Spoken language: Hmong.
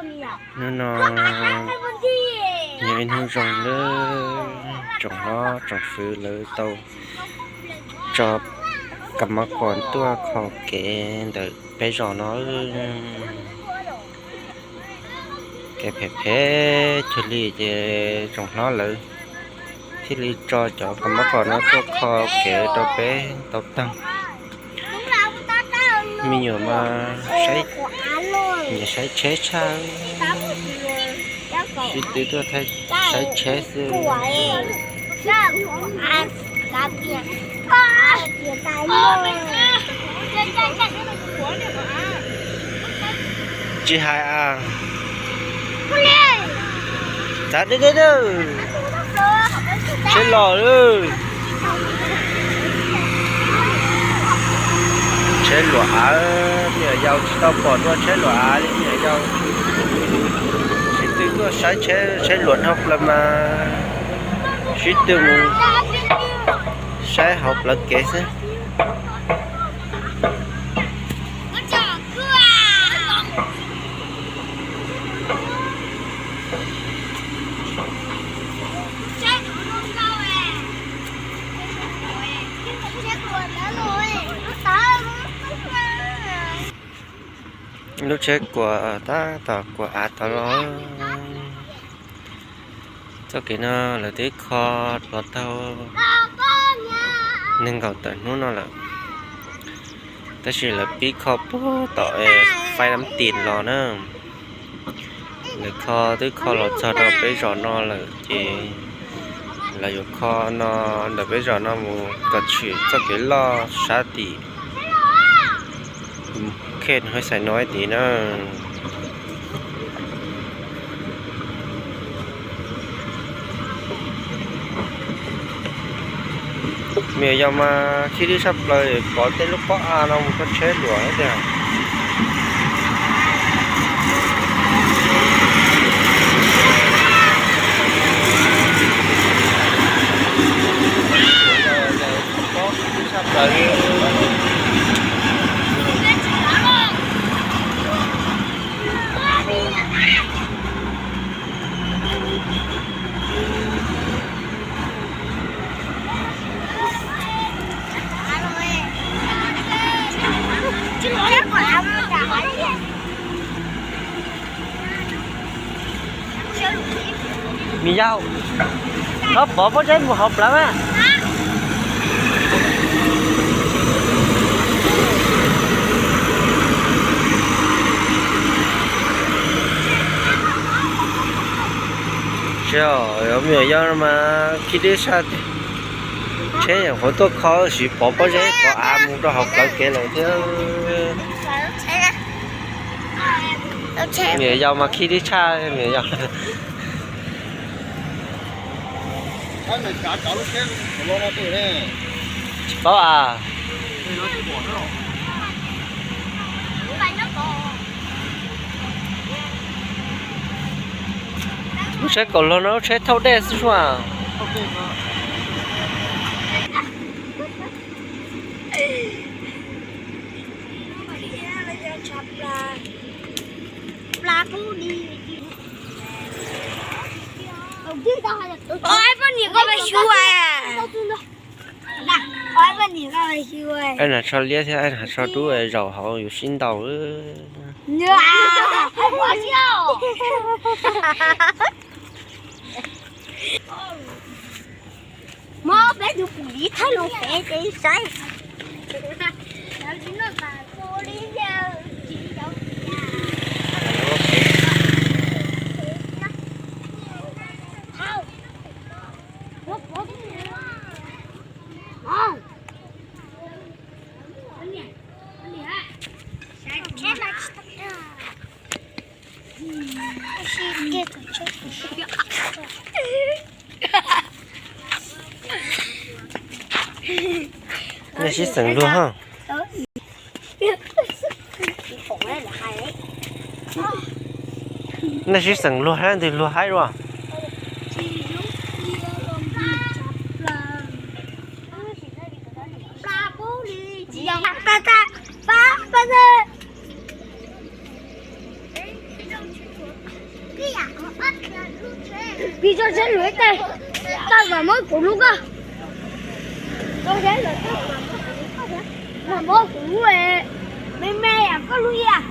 Hnub no yog ib hnub zoo nawb, tsoom hlob tsoom fwv lawv tau tso kab mob qos tuaj kho kev ntawm peb zos no. Kev phem phem cuag li ces tsoom hlob lawv thiaj li tso cov kab mob qos no tuaj kho kev rau peb tau taug. Me nyuam mas saib, nyiam saib tsheb tshaj, sib tw tuaj saib tsheb xwb. Tsis hais a, txav deb deb, tsheb los lawm. Tsheb luam av, me nyuam yaus tsis tau pom dua tsheb luam av li me nyuam yaus. Sib tw tuaj saib tsheb, tsheb luam dhau plaws mas sib tw mus saib hauv plawv kev xwb. Lub tsheb kuam tab tom kuam av tod los. Txoj kev no lawv twb kho los tau nees nkaum tawm hnub no lawm, tab sis lawv pib kho puag tom Faib Dab Tis los na. Lawv kho twb kho los txog rau peb zos no lawm ces lawv yuav kho no ntawm peb zos no mus kom tshwm txoj kev loj sab tim Kheej Haj Xais no ib tid na. Me nyuam yaus mas khib dib tshaj plaws, pov tej lub pob av no mus txog tsheb luam tiag. Me nyuam yaus, koj pov pob zeb mus hauv plawv mas. Me nyuam yaus mas khib dib tshaj, tsheb nyuam qhuav tuaj kho tab sis pov pob zeb pov av mus rau hauv plawv kev lawm thiab. Me nyuam yaus mas khib dib tshaj me nyuam yaus. Tsis paub as. Lub tsheb kaum hlau no lub tsheb thauj dej xwb sua. Ob poj niam koj mus xyuas. Ab nas tso liab thiab ab nas tso dub zaum hauv yus sib ntaus. Muab peb tug pum liv thawb loo pem ces saib. Nej sib xeem luag ha. Nej sib xeem luag hab ntws luag haib dua. Pib tso seb luag ib teg, tawm mam muab kuv hlub koj. Tso seb luag tawm mam muab kuv hlub koj. Mam muab kuv hlub me me yam koj hlub ib yam.